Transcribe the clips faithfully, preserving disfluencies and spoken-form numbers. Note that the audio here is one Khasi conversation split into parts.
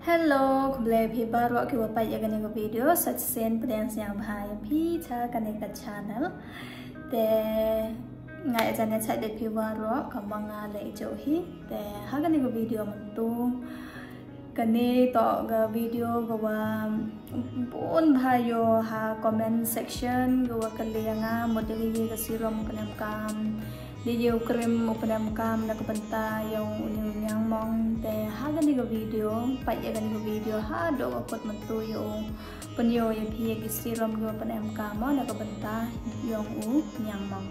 Hello, khublei phi baroh ki wa peit ïa kane ka video. Sa shisien pdiang sngewbha ïa phi cha kane ka channel. Te nga ïa jan ïa chait da phi baroh ka ma nga leh ïa hi. Te ha kane ka video mynta kane to ka video ka wa bun bha ïoh ha comment section ka wa kylli ïa nga mut ïa ka serum u pyndonkam. Ïa u cream u pyndonkam na ka bynta ïa u niangmong. Te ha kane ka video, peit ïa kane ka video haduh ka kut mynta ïa u pynïoh ïa phi ïa ki serum ki wa pyndonkam mo na ka bynta ïa u niangmong.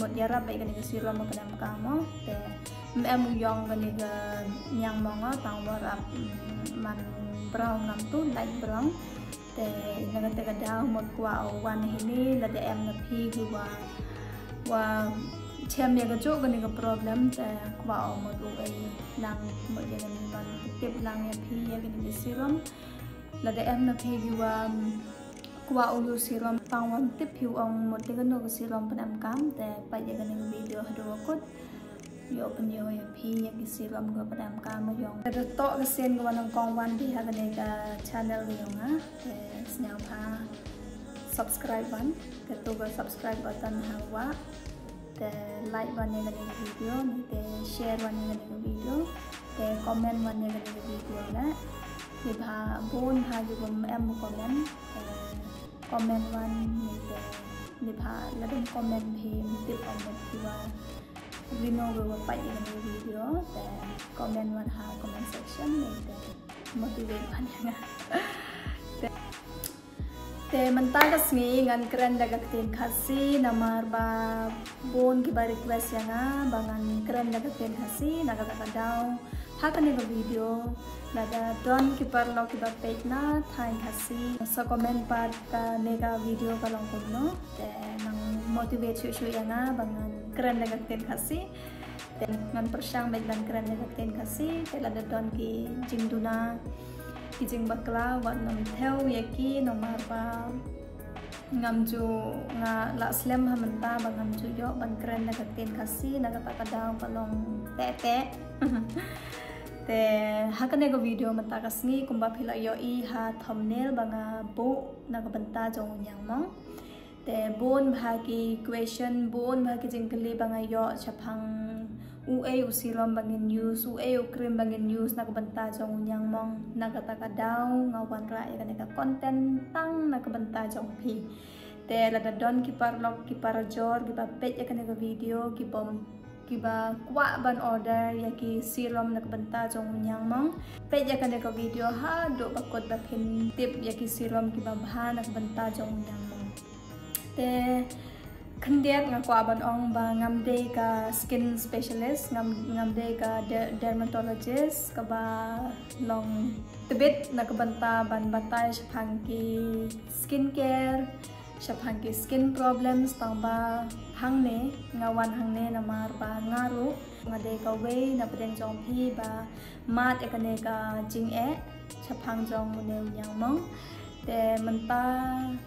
Mut ïarap ïa kane ka serum u pyndonkam mo. Te em em u ïong kane ka niangmong mo tang wa rap man brown ngam tu light brown. Te na kata ka daw mut kwah wan hini lada em na phi ki wa wa chem ïa ka jok kane ka problem te kwah mut u ai lang mut ïa kane ban tip lang ïa phi ïa kane ka serum. Lada em na phi ki wa kwah u ïa u serum tang wan tip phi ong mut ïa kane ka serum pyndonkam te peit ïa kane ka video haduh wa kut. Ïoh pynïoh ïa phi ïa ki serum ki wa pyndonkam ïong. Te to ka sien ka wa nyngkong wan phi ha kane ka channel ka ïong ha. Te sngewbha subscribe wan. Te to ka subscribe button ha wa. Te like wan ïa kane ka video, te share wan ïa kane ka video. Te comment wan ïa kane ka video la. Ni bha bun bha ki bun em comment. Te comment wan ni te ni bha la dum comment phi tip ong mut ki wa Rino ki wa peit ïa kane ka video te comment wan ha comment section ni te motivate wan ïa nga. Te mynta ka sngi ngan kren da ka ktien Khasi namar ba bun ki ba request ïa nga ba ngan kren da ka ktien Khasi na kata ka daw. Ha kane ka video lada don ki paralok ki ba peit na thaiñ Khasi sa comment pat kane ka video ka long kumno. Te nang motivate shuh shuh ïa nga ba ngan kren da ka ktien Khasi. Te ngan pyrshang beit ban kren da ka ktien Khasi te lada don ki jingduna ki jingbakla wat nym thew ïa ki namar ba ngam ju nga la slem ha mynta ba ngam ju ïoh ban kren da ka ktien Khasi na kata ka daw ka long teh teh. Te ha kane ka video mynta ka sngi kumba phi la ïohi ha thumbnail ba nga buh na ka bynta jong u niangmong. Te bun bha ki question bun bha ki jingkylli ba nga ïoh shaphang u ei u serum ba ngin use u ei u cream ba ngin use na ka bynta jong u niangmong na kata ka daw nga wanrah ïa kane ka content tang na ka bynta jong phi. Te lada don ki paralok ki parajor ki ba peit ïa kane ka video ki bom ki ba kwah ban order ïa ki serum na ka bynta jong u niangmong. Peit ïa kane ka video haduh ba kut ba phin tip ïa ki serum ki ba bha na ka bynta jong u niangmong. Te khyndiat nga kwah ban ong ba ngam dei ka skin specialist ngam ngam dei ka dermatologist ka ba long tbit na ka bynta ban batai shaphang ki skincare shaphang ki skin problems tang ba hangne nga wan hangne namar ba nga ruh nga dei ka wei na pdeng jong phi ba mad ïa kane ka jingeh shaphang jong une u niangmong. Te mynta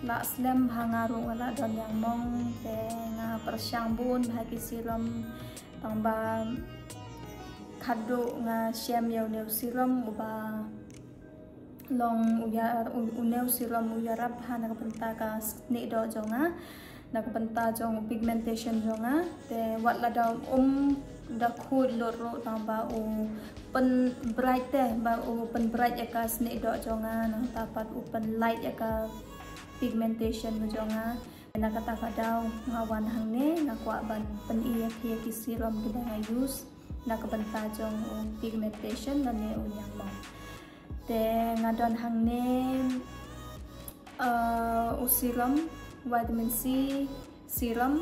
la slem bha nga ruh nga la don niangmong te nga pyrshang bun bha ki serum tang ba khadduh nga shem ïa une u serum uba long u ïa une u serum u ïarap bha na ka bynta ka snieh doh jong nga na ka bynta jong u pigmentation jong nga. Te wat lada um da khuid lut ruh tang ba u pynbright te ba u pynbright ïa ka snieh doh jong nga nangta pat u pynlight ïa ka pigmentation jong nga. Na kata ka daw nga wan hangne nga kwah ban pyni ïa phi ïa ki serum ki ba nga use na ka bynta jong u pigmentation lane u niangmong. Te nga don hangne u serum vitamin C serum.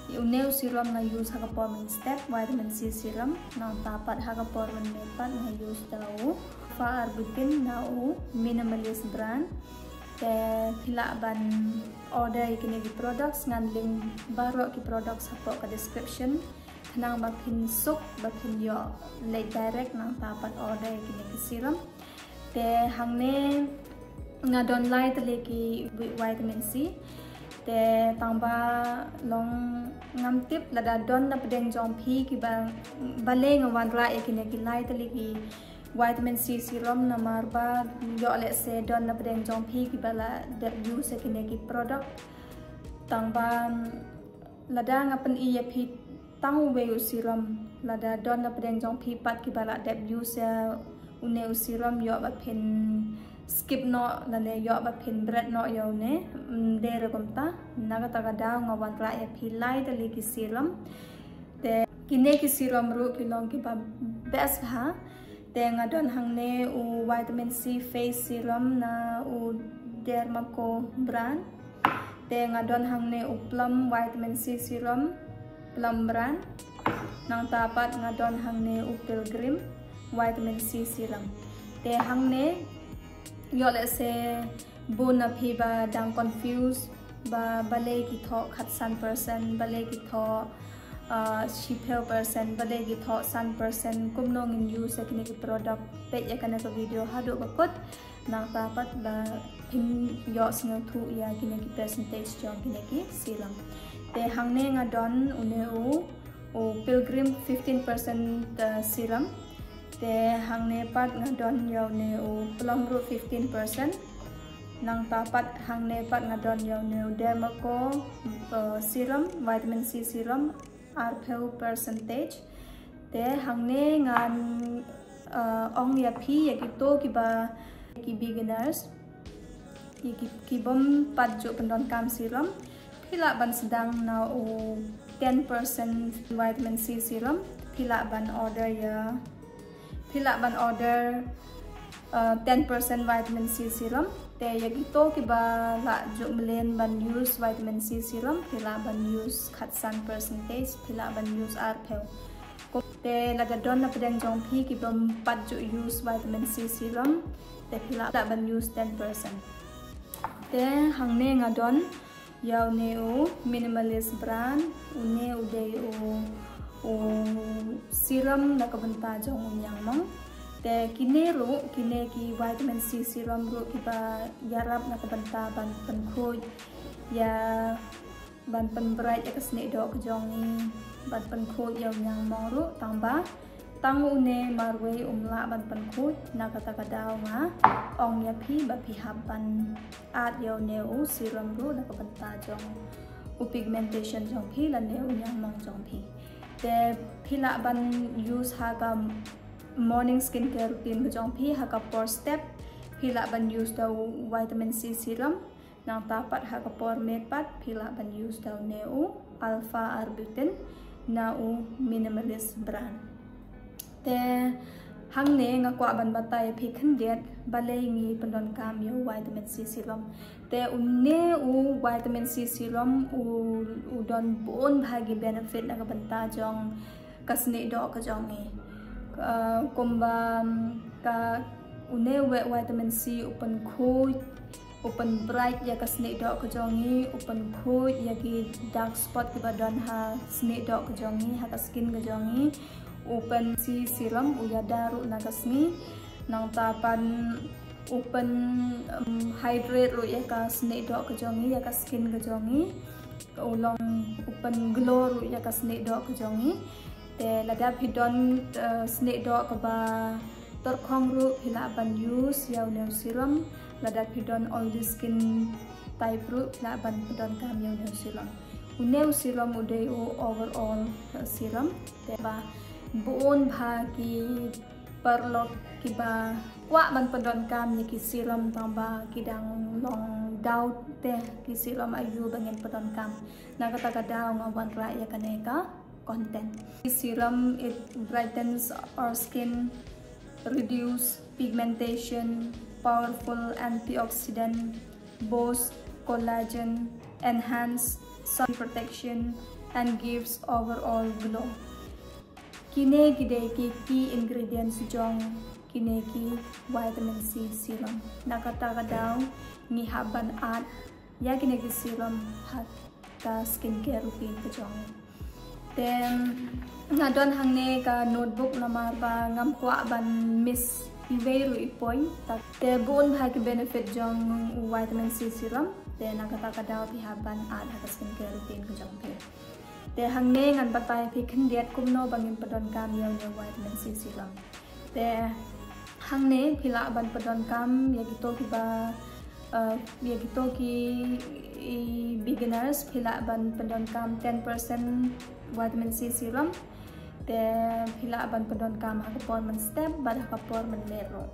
Une u serum nga use ha ka por mynstep vitamin C serum nangta pat ha ka por mynmiet pat nga use da u Alpha Arbutin na u Minimalist brand. Te phi lah ban order ïa kine ki products ngan link baroh ki products hapoh ka description. Khnang ba phin suk ba phin ïoh leit direct nangta pat order ïa kine ki serum. Te hangne nga don lai tylli ki vitamin C. Te tang ba long ngam tip lada don na pdeng jong phi ki ba balei nga wanrah ïa kine ki lai tylli ki Vitamin C serum namar ba ïoh lehse don na pdeng jong phi kiba la dep use ïa kine ki product. Tang ba lada nga pyni ïa phi tang uwei u serum, lada don na pdeng jong phi pat kiba la dep use ïa une u serum, ïoh ba phin skip noh lane ïoh ba phin bret noh ïa une. Ym dei ruh kumta, na kata ka daw nga wanrah ïa phi lai tylli ki serum. Te kine ki serum ruh ki long kiba best bha. Te nga don hangne u vitamin C face serum na u Dermaco brand. Te nga don hangne u Plum vitamin C serum, Plum brand. Nangta pat nga don hangne u Pilgrim vitamin C serum. Te hangne ïoh lehse bun na phi ba dang confuse ba balei ki thoh khatsan percent, balei ki thoh uh, shiphew percent, balei ki thoh san percent, kumno ngin use ïa kine ki product. Peit ïa kane ka video haduh ba kut, nangta pat ba phin ïoh sngewthuh ïa kine ki percentage jong kine ki serum. Te hangne nga don une u, u Pilgrim fifteen percent, uh, serum. Te hangne pat nga don ïa une u Plum ruh fifteen percent. Nangta pat hangne pat nga don ïa une u Dermaco, uh, serum, vitamin C serum, arphew percentage. Te hangne ngan, uh, ong ïa phi ïa kito kiba ki beginners, ïa ki, ki bym pat ju pyndonkam serum, phi lah ban sdang na u ten percent vitamin C serum, phi lah ban order ïa, phi lah ban order, uh, ten percent vitamin C serum. Te ïa kito kiba la ju mlien ban use vitamin C serum, phi lah ban use khatsan percentage, phi lah ban use arphew. Te lada don na pdeng jong phi ki bym pat ju use vitamin C serum, te phi lah ban use ten percent. Te hangne nga don ïa une u Minimalist brand, une u dei u, u serum na ka bynta jong u niangmong. Te kine ruh, kine ki vitamin C serum ruh kiba ïarap na ka bynta ban pynkhuid ïa, ban pynbright ïa ka snieh doh ka jong ngi, ban pynkhuid ïa u niangmong ruh, tang ba tang une marwei um lah ban pynkhuid. Na kata ka daw nga ong ïa phi ba phi hap ban add ïa une u serum ruh na ka bynta jong u pigmentation jong phi lane u niangmong jong phi. Te phi lah ban use ha ka morning skincare routine ka jong phi, ha ka por step phi lah ban use da u vitamin C serum. Nangta pat ha ka por miet pat phi lah ban use da une u alpha arbutin na u Minimalist brand. Te hangne nga kwah ban batai ïa phi khyndiat balei ngi pyndonkam ïa u vitamin C serum. Te une u vitamin C serum u, u don bun bha ki benefit na ka bynta jong ka snieh doh ka jong ngi. Uh, kumba, um, ka une u vitamin C u pynkhuid, u pynbright ïa ka snieh doh ka jong ngi, u pynkhuid ïa ki dark spot kiba don ha snieh doh ka jong ngi, ha ka skin ka jong ngi. U pyn C serum u ïada ruh na ka sngi. Nangta pat u pyn, um, hydrate ruh ïa ka snieh doh ka jong ngi, ïa ka skin ka jong ngi. U long u pynglow ruh ïa ka snieh doh ka jong ngi. Te lada phi don, uh, snieh doh kaba tyrkhong ruh phi lah ban use ïa une u serum. Lada phi don oily skin type ruh phi lah ban pyndonkam ïa une u serum. Une u serum u dei u overall, uh, serum. Te ba bun bha ki paralok kiba kwah ban pyndonkam ïa ki serum tang ba ki dang long doubt te ki serum aiu ba ngin pyndonkam. Na kata ka daw nga wanrah ïa kane ka content. Ki serum, it brightens our skin, reduce pigmentation, powerful antioxidant, boost collagen, enhance sun protection, and gives overall glow. Kine ki dei ki key ingredients jong kine ki vitamin C serum. Na kata ka daw ngi hap ban add ïa kine ki serum ha ka skincare routine ka jong ngi. Te nga don hangne ka notebook namar ba ngam kwah ban miss iwei ruh i point. Te bun bha ki benefit jong u vitamin C serum. Te na kata ka daw phi hap ban add ha ka skincare routine ka jong phi. Te hangne ngan batai phi khyndiat kumno ba ngin pyndonkam ïa une u vitamin C serum. Te Hangne phi lah ban pyndonkam ïa kito kiba, uh, ïa kito ki, i, beginners, phi lah ban pyndonkam ten percent vitamin C serum. Te phi lah ban pyndonkam ha ka por mynstep bad ha ka por mynmiet ruh.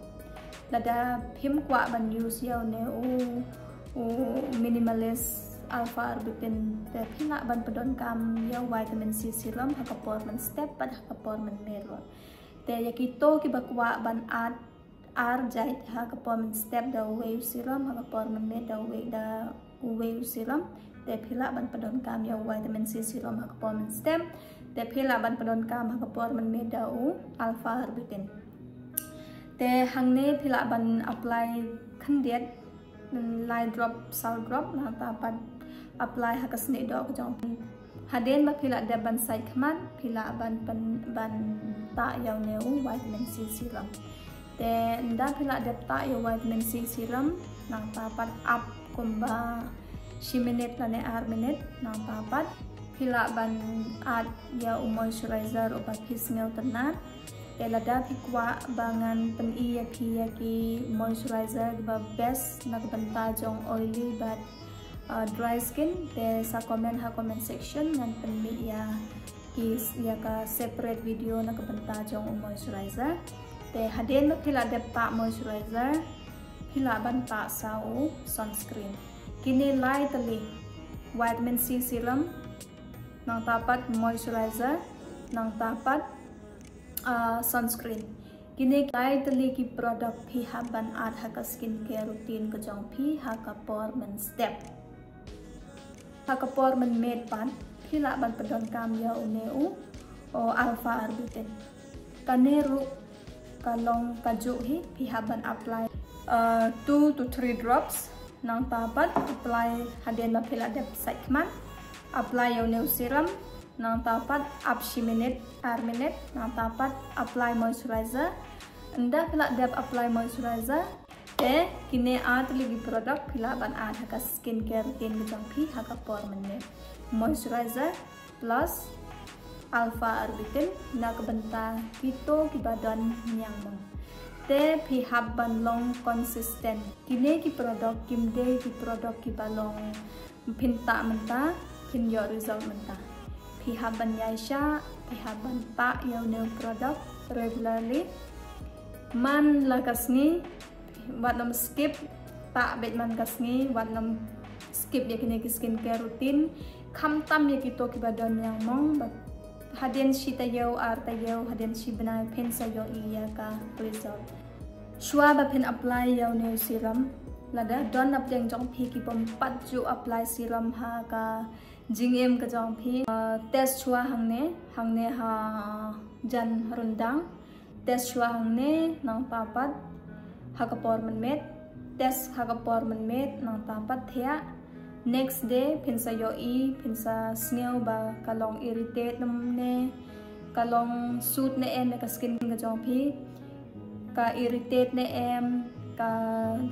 Lada phim kwah ban use ïa une u, u minimalist alpha arbutin, te phi lah ban pyndonkam ïa u vitamin C serum ha ka por mynstep bad ha ka por mynmiet ruh. Te ïa kito kiba kwah ban add ar jait ha ka por mynstep da uwei u serum, ha ka por mynmiet da uwei, da uwei u serum, te phi lah ban pyndonkam ïa u vitamin C serum ha ka por mynstep, te phi lah ban pyndonkam ha ka por mynmiet da u alpha arbutin. Te hangne phi lah ban apply khyndiat, mm, lai drop, saw drop, nangta pat apply ha ka snieh doh ka jong. Hadien ba phi lah dep ban sait khmat, phi lah ban pyn, ban tah ïa une u vitamin C serum. Te ynda phi lah dep tah ïa u vitamin C serum, nangta pat ap kumba shi minit lane ar minit, nangta pat phi lah ban add ïa u moisturizer uba phi sngewtynnat. Te lada phi kwah ba ngan pyni ïa phi ïa ki moisturizer ba best na ka bynta jong oily bad, uh, dry skin, te sa comment ha comment section, ngan pynmih ïa ki, ïa ka separate video na ka bynta jong u moisturizer. Te hadien ba phi lah dep tah moisturizer, phi lah ban tah sa u sunscreen. Kine lai tylli, vitamin C serum, nangta pat moisturizer, nangta pat, ah, sunscreen. Kine lai tylli ki product phi hap ban add ha ka skincare routine ka jong phi ha ka por mynstep. Ha ka por mynmiet pat phi lah ban pyndonkam ïa une u, u alpha arbutin. Kane ruh ka long kajuh hi, phi hap ban apply, uh, two to three drops, nangta pat apply hadien ba phi lah dep sait khmat, apply ïa une u serum, nangta pat ap shi minit, ar minit, nangta pat apply moisturizer. Ynda phi lah dep apply moisturizer, te kine ar tylli ki product phi lah ban add ha ka skincare routine ka jong phi ha ka por mynmiet. Moisturizer plus alpha arbutin na ka bynta kito kiba don niangmong. Te phi hap ban long consistent. Kine ki product kim dei ki product kiba long phin tah mynta phin ïoh result mynta. Phi hap ban ïaishah, phi hap ban tah ïa une u product regularly. Man la ka sngi, wat nym skip, tah beit man ka sngi, wat nym skip ïa kine ki skincare routine. Khamtam ïa kito kiba don niangmong, bad hadien shi taïew, ar taïew, hadien shi bnai phin sa ïohi ïa ka result. Shuwa ba phin apply ïa une u serum, lada don na pdeng jong phi ki bym pat ju apply serum ha ka jingim ka jong phi, uh, test shuwa hangne, hangne ha jan ryndang. Test shuwa hangne, nangta pat ha ka por mynmiet. Test ha ka por mynmiet, nangta pat thiah. Next day phin sa ïohi, phin sa sngew ba ka long irritate ne em, ka long suit ne em ïa ka skin ka jong phi. Ka irritate ne em, ka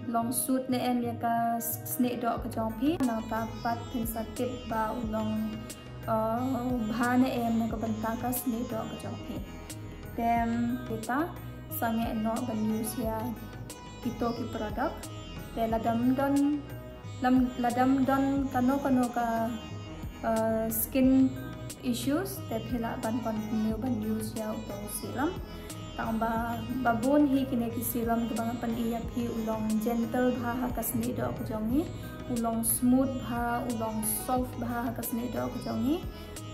long suit ne em ïa ka snieh doh ka jong phi. Nangta pat phin sa tip ba u long, uh, bha ne em na ka bynta ka snieh doh ka jong phi. Te phi ta sangeh noh ban use ïa kito ki product. Te lada ym don, lada ym don kano kano ka, uh, skin issues, te phi lah ban continue ban use ïa uto u serum. Tang ba, ba bun hi kine ki serum kiba nga pyni ïa phi u long gentle bha ha ka snieh doh ka jong ngi, u long smooth bha, u long soft bha ha ka snieh doh ka jong ngi.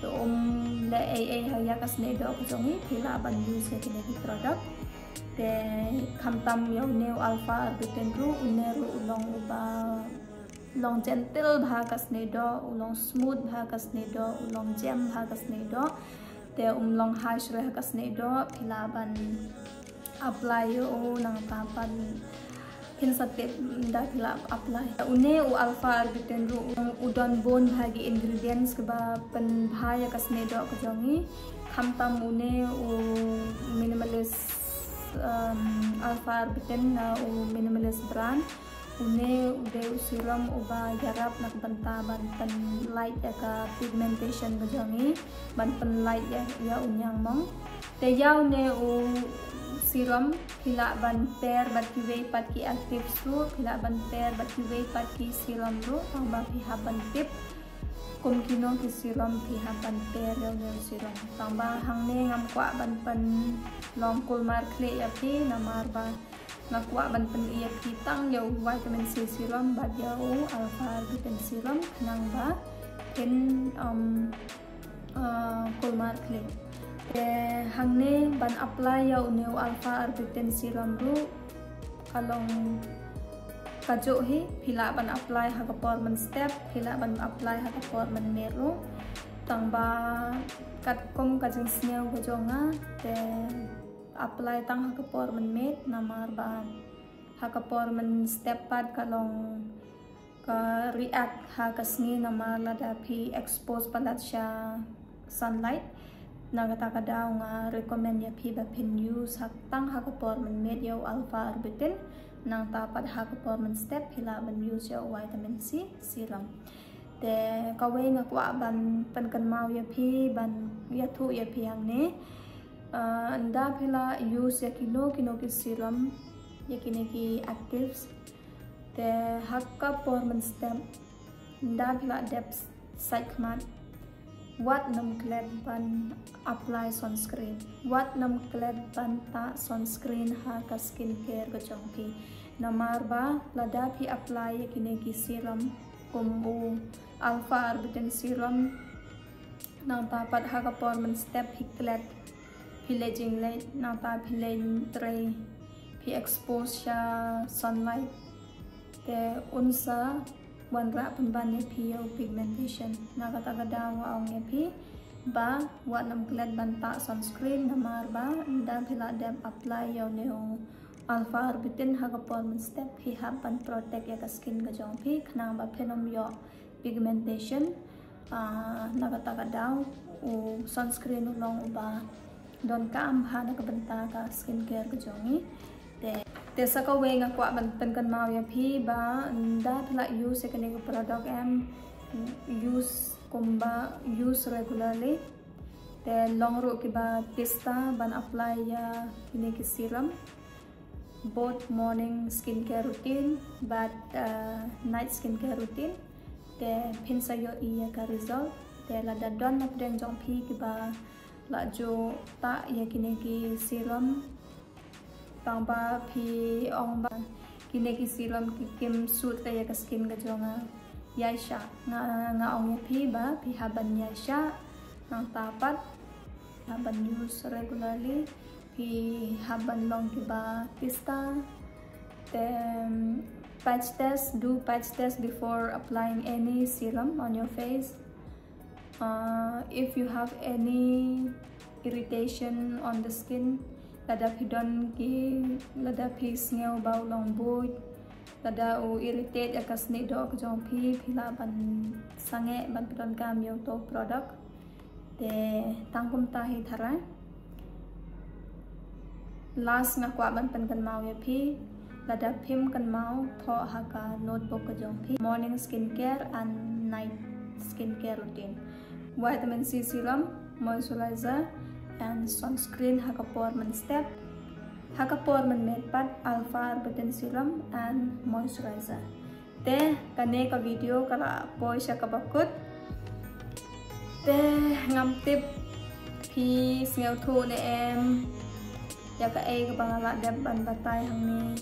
Te um leh ei ei ha ïa ka snieh doh ka jong ngi, phi lah ban use ïa kine ki product. Te khamtam ïa une u alpha arbutin ruh, une ruh u long uba long gentle bha ka snieh doh, u long smooth bha ka snieh doh, u long jem bha ka snieh doh. Te um long harsh re ha ka snieh doh, phi lah ban apply ïa u, nangta pat phin sa tip ynda phi lah apply. Une u alpha arbutin ruh u don bun bha ki ingredients kiba pynbha ïa ka snieh doh ka jong ngi. Khamtam une u minimalist, um, alpha arbutin na u minimalist brand. Une u dei u serum uba ïarap na ka bynta ban pynlait ïa ka pigmentation ka jong ngi, ban pynlait ïa, ïa u niangmong. Te ïa une u serum, phi lah ban pair bad kiwei pat ki actives ruh, phi lah ban pair bad kiwei pat ki serum ruh, tangba phi hap ban tip kum kino ki serum phi hap ban pair ïa u serum. Tangba hangne ngam kwah ban pynlong kulmar khlieh ïa phi, namar ba nga kwah ban pyn-i ïa phi tang ïa u vitamin C serum bad ïa u alpha arbutin serum, khnang ba phin, um, uh, kulmar khlieh. Te hangne ban apply ïa une u alpha arbutin serum ruh ka long kajuh hi, phi lah ban apply ha ka por mynstep, phi lah ban apply ha ka por mynmiet ruh. Tangba katkum ka jingsngew ka jong nga, te apply tang ha ka por mynmiet, namar ba ha ka por mynstep pat ka long ka react ha ka sngi, namar lada phi expose palat sha sunlight. Na kata ka daw nga recommend ïa phi ba phin use ha, tang ha ka por mynmiet ïa u alpha arbutin, nangta pat ha ka por mynstep phi lah ban use ïa u vitamin C serum. Te kawei nga kwah ban pynkynmaw ïa phi, ban ïathuh ïa phi hangne. Ah, ynda phi la use ïa kino kino ki serum, ïa kine ki actives, te ha ka por mynstep, ynda phi la dep sait khmat, wat nym klet ban apply sunscreen, wat nym klet ban tah sunscreen ha ka skincare ka jong phi. Namar ba lada phi apply ïa kine ki serum kum u alpha arbutin serum, nangta pat ha ka por mynstep phi klet, phi leh jingleh, nangta phi leh trei, phi expose sha sunlight, te un sa wanrah pynban ïa phi ïa u pigmentation. Na kata ka daw nga ong ïa phi ba wat nym klet ban tah sunscreen, namar ba ynda phi la dep apply ïa une u alpha arbutin ha ka por mynstep, phi hap ban protect ïa ka skin ka jong phi, khnang ba phin ym ïoh pigmentation. Ah, na kata ka daw u sunscreen u long uba donkam ha na ka bynta ka skincare ka jong ngi. Te, te sa kawei nga kwah ban pynkynmaw ïa phi ba ynda phi la use ïa kine ki product, em use kumba, use regularly. Te long ruh kiba tista ban apply ïa kine ki serum, both morning skincare routine bad, uh, night skincare routine. Te phin sa ïohi ïa ka result. Te lada don na pdeng jong phi kiba la ju tah ïa kine ki serum, tangba phi ong ba kine ki serum ki kim suit ka ïa ka skin ka jong nga, ïai shah. Nga, nga ong ïa phi ba phi hap ban ïai shah. Nangta pat hap ban use regularly, phi hap ban long kiba tista. Te, um, patch test, do patch test before applying any serum on your face. Uh, if you have any irritation on the skin, lada phi don ki, lada phi sngew ba u long buit, lada u irritate ïa ka snieh doh ka jong phi, phi lah ban sangeh ban pyndonkam ïa uto u product. Te tang kumta hi tharai. Last nga kwah ban pynkynmaw ïa phi, lada phim kynmaw, thoh ha ka notebook ka jong phi, morning skincare and night skincare routine. Vitamin C serum, moisturizer and sunscreen ha ka por mynstep. Ha ka por mynmiet pat, alpha arbutin serum and moisturizer. Te kane ka video ka la poi sha kaba kut. Te ngam tip phi sngewthuh ne em ïa kaei kaba nga la dep ban batai hangne.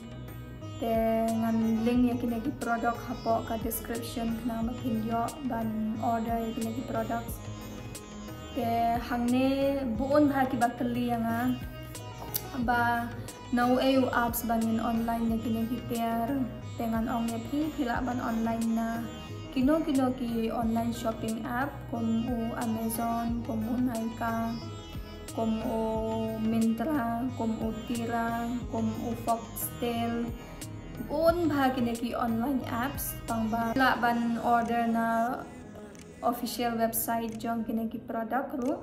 Te ngan link ïa kine ki product hapoh ka description, khnang ba phin ïoh ban order ïa kine ki products. Te hangne bun bha kiba kylli ïa nga ba na uei u apps ba ngin online ïa kine ki tiar. Te ngan ong ïa phi, phi lah ban online na kino kino ki online shopping app, kum u Amazon, kum u Nykaa, kum u Myntra, kum u Tira, kum u Foxtel. Bun bha kine ki online apps, tangba lah ban order na official website jong kine ki product ruh.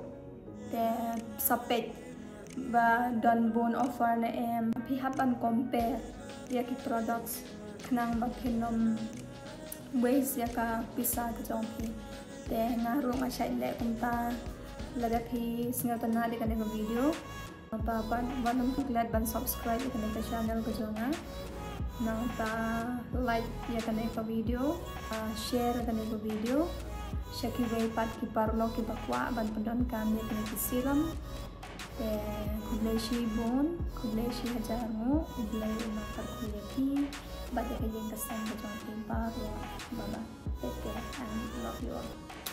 Te sa peit ba don bun offer ne em, phi hap ban compare ïa ki products, khnang ba phin ym waste ïa ka pisa ka jong phi. Te nga ruh nga shait leh kumta. Lada phi sngewtynnad ïa kane ka video, Nangta wat, wat nym klet ban subscribe ïa kane ka channel ka jong nga. Nangta like ïa kane ka video, ah, share ïa kane ka video sha kiwei pat ki paralok kiba kwah ban pyndonkam ïa kane ka serum. Te khublei shibun, khublei shihajar nguh, U Blei un nang kyrkhu ïa phi bad ïa ka ïing ka sem ka jong phi baroh. Bye bye. Take care and love you all.